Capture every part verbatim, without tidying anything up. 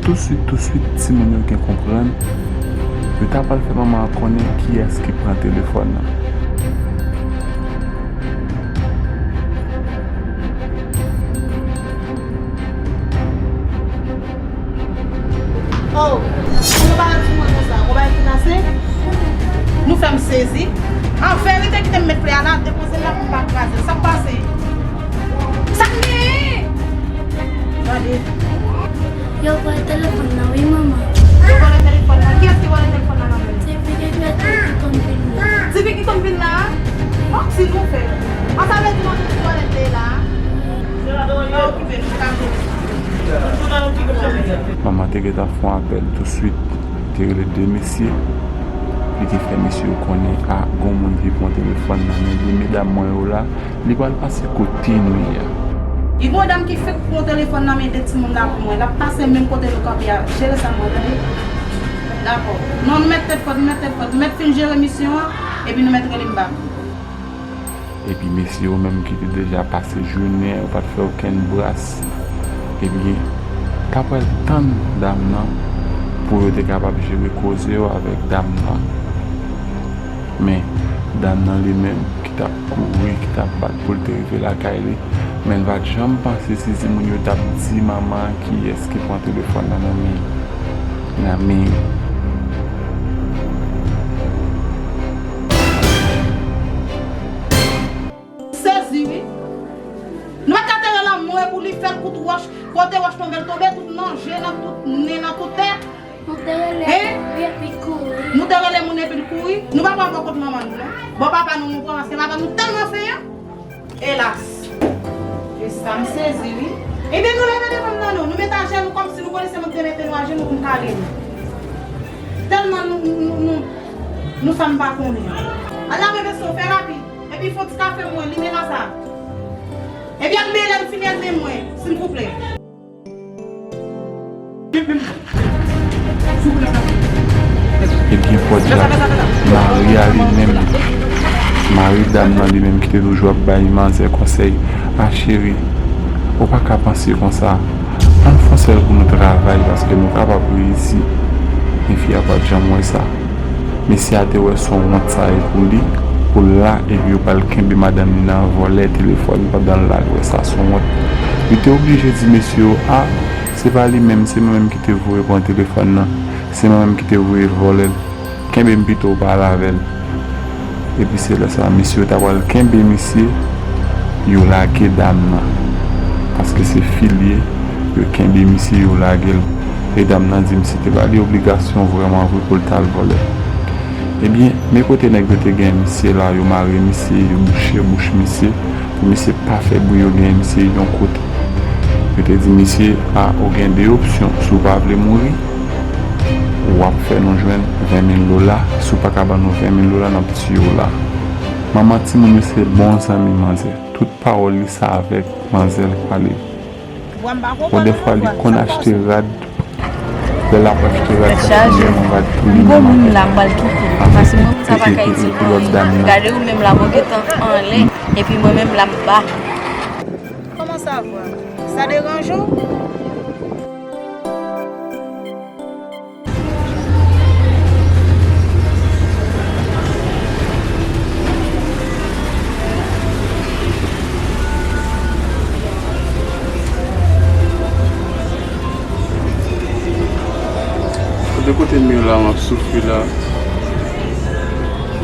Touswit, touswit, timoun yo gen konprann, yo ta pral fè manman an konnen kiyès ki pran telefòn nan. Oh, pou nou pa di mwen konsa, konbay ki pase? Nou fè m sezi. An verite, kite m met flè a la, depoze l la pou m pa kraze l. Sa k pase? Sa k genyen? Gade. Yo vòlè telefòn nan, wi, manman. Yo vòlè telefòn nan? Kiyès ki vòlè telefòn nan, manman? Se pitit ki konn vin la. Se pitit ki konn vin la? Bon, si nou fè. An, sa vle di manman ki vòlè te la? Manman te gentan fè yon apèl touswit. Li te rele de mesye. Li te fè mesye yo konnen, a, gon moun ki pran telefòn nan men de medam mwen yo la. Li pral pase kote nou ye a. Li gon dam ki fèk pran telefòn nan men de timoun la pou mwen. L ap pase menm kote nou kanpe a. Jere sa mwen, tande? Dakò. Non, nou mèt tèt fòt, nou mèt tèt fòt. Nou mèt fin jere misyon an, epi nou mèt rele m bak. Epi mesye yo menm ki te deja pase jounen an, yo pa t fè okenn bras. Ebyen, t ap pral tann dam nan pou yo te kapab jere koze yo avèk dam nan. Men, dam nan li menm ki t ap kouri, ki t ap bat pou l te rive lakay li, men l pa t janm panse si timoun yo t ap di manman an kiyès ki pran telefòn nan nan men, nan men yo. Sezi, wi. Nou pa t ka te rele anmwe pou li fè l kout wòch, kote wòch tonbe, l tonbe tout nan je, nan tout nen, nan tout tèt. Nou te rele, hein? Wi, epi l kouri. Nou te rele moun epi l kouri. Nou pa pran bò kot manman nou, non. Bò papa nou, nou pran, paske papa nou tèlman fenyan. Elas. E sa m sezi, wi. Ebyen, nou leve devan m nan, non. Nou met ajenou kòmsi nou konnen se nou ki te mete nou ajenou pou n kale nou. Tèlman nou, nou, nou, nou, nou sa m pa konnen. Al lave veso, fè rapid. Epi fè yon ti kafe pou mwen, limen la sa. Epi al men lè m fini al men mwen, silvouplè. Ebyen, pòdjak, mari a li menm, mari dam nan li menm ki te toujou ap bay manzè konsèy, a cheri, ou pa ka panse konsa, ann fè yon sèl pou nou travay, paske nou kapab reyisi. Men fi a pa t janm wè sa. Mesye a te wè se yon wont sa ye pou li, pou l la, epi yo pral kenbe madanm li nan vòlè telefòn pandan l la, l wè sa se yon wont. Li te oblije di mesye yo, a, se pa li menm, se mwen menm ki te voye pran telefòn nan, se mwen menm ki te voye vòlè l. Kenbe m pito, w pale avè l. Epi se lè sa a, mesye yo ta pral kenbe misye, yo lage dam nan. Paske se fi l ye, yo kenbe misye, yo lage l. E dam nan di misye te ba li obligasyon vrèman vre pou l t al vòlè. Ebyen, men kote nèg yo te gen misye la, yo mare misye, yo bouche bouch misye, pou misye pa fè bri, yo genyen misye yon kote. Yo te di misye, a, ou gen de opsyon, si w pa vle mouri, w ap fè nou jwenn ven mil dola, si w pa ka ban nou ven mil dola, n ap tiye w la. Manman timoun yo se bon zanmi manzè. Tout pawòl li se avèk manzè l pale. Bon, dèfwa li konn achte rad. Lè l ap achte rad, li te gen yon rad pou li menm avèk. Paske mwen, sa pa ka itil mwen anyen. Gade ou menm la, mwen gentan anlè, epi mwen menm la, m ba. Comment ça va? Ça dérange ou? Kote, kote m ye la, m ap soufri la.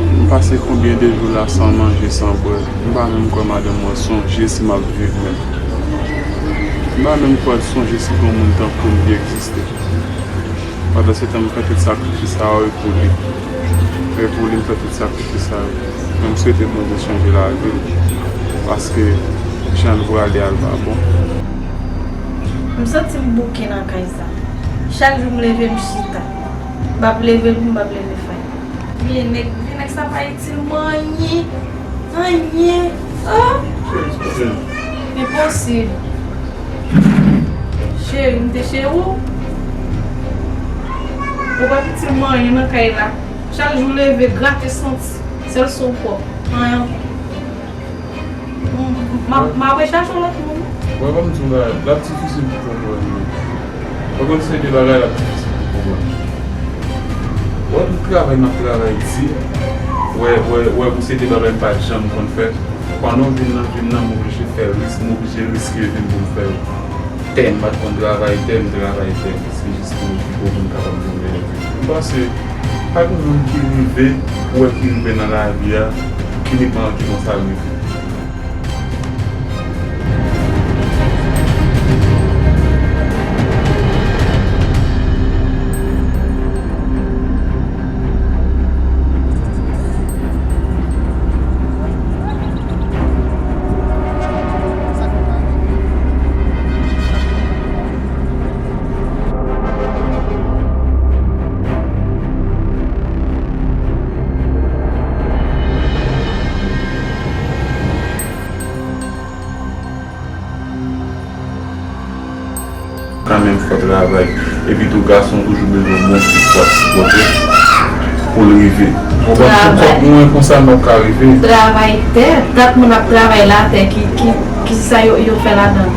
M pase konbyen de jou la san manje, san bwè. M pa menm kwè madanm mwen sonje si m ap viv menm. M pa menm kwè l sonje si gon moun tankou m ki egziste. Pandan se tan, m fè tout sakrifis sa yo, e pou li. E pou li, m fè tout sakrifis sa yo. Men m swete Bondye chanje lavi l. Paske jan l prale a, l pa bon. M santi m bouke nan kay sa. Chak jou m leve, m chita. M p ap leve pou m p ap leve fay. Vye nèg, vye nèg sa pa itil mwen anyen. Anyen. Oh! Enposib. Cheri, m te cheri w. Ou p ap itil mwen anyen nan kay la. Chak jou leve, grate, santi. Sèl sa w pwòp. Anyen ankò. M, m, m ap, m ap rechache yon lòt moun. Mwen, ban m di w bagay, l ap difisil pou jwenn yon. Ou konn se de bagay la difisil pou konprann. Wè tout travay m ap travay di, wè, wè, wè pou se de bagay m pa janm konn fè. Pandan w vin nan vi m nan, m oblije fè risk, m oblije riske vi m pou m fè l. Tè m pa t konn travay tè, m travay tè. Se jis pou, pou m kapab jwenn benefis. M panse, pa gen moun ki rive, ou wè ki rive nan lavi a, ki met manke konsa l rive. Kanmenm fò travay. Epi tou, gason toujou bezwen yon bon fi pou ap sipòte pou l rive. Ou konn pou kòb mwen konsa, nou ka rive. Travay tè, tank moun ap travay latè, ki, ki, ki sa yo, yo fè ladan?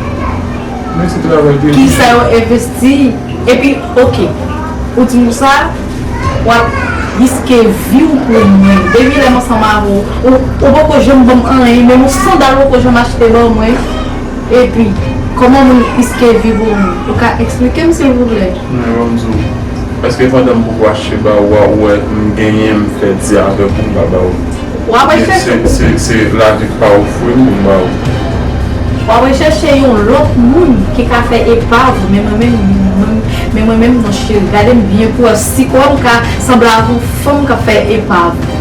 Men se travay de. Ki sa yo envesti? Epi, oke, ou di nou sa, w ap riske vi w pou mwen. Depi lè m ansanm avè w, ou, ou poko janm ban m anyen, menm yon sandal ou poko janm achte ban mwen. Epi, kòman moun riske vi pou mwen? Ou ka eksplike m, silvouplè? Men, ban m di w, èske pandan m poko achte ba ou a, ou wè m genyen, m fè di avèk ou, m pa ba ou? W ap al chèche. Se, se, se lavi k pa ofri m pou m ba ou. W ap al chèche yon lòt moun ki ka fè epav, men mwen menm, mwen, men mwen menm, non, cheri, gade m byen pou wè si kwè m ka sanble avè yon fanm k ap fè epav.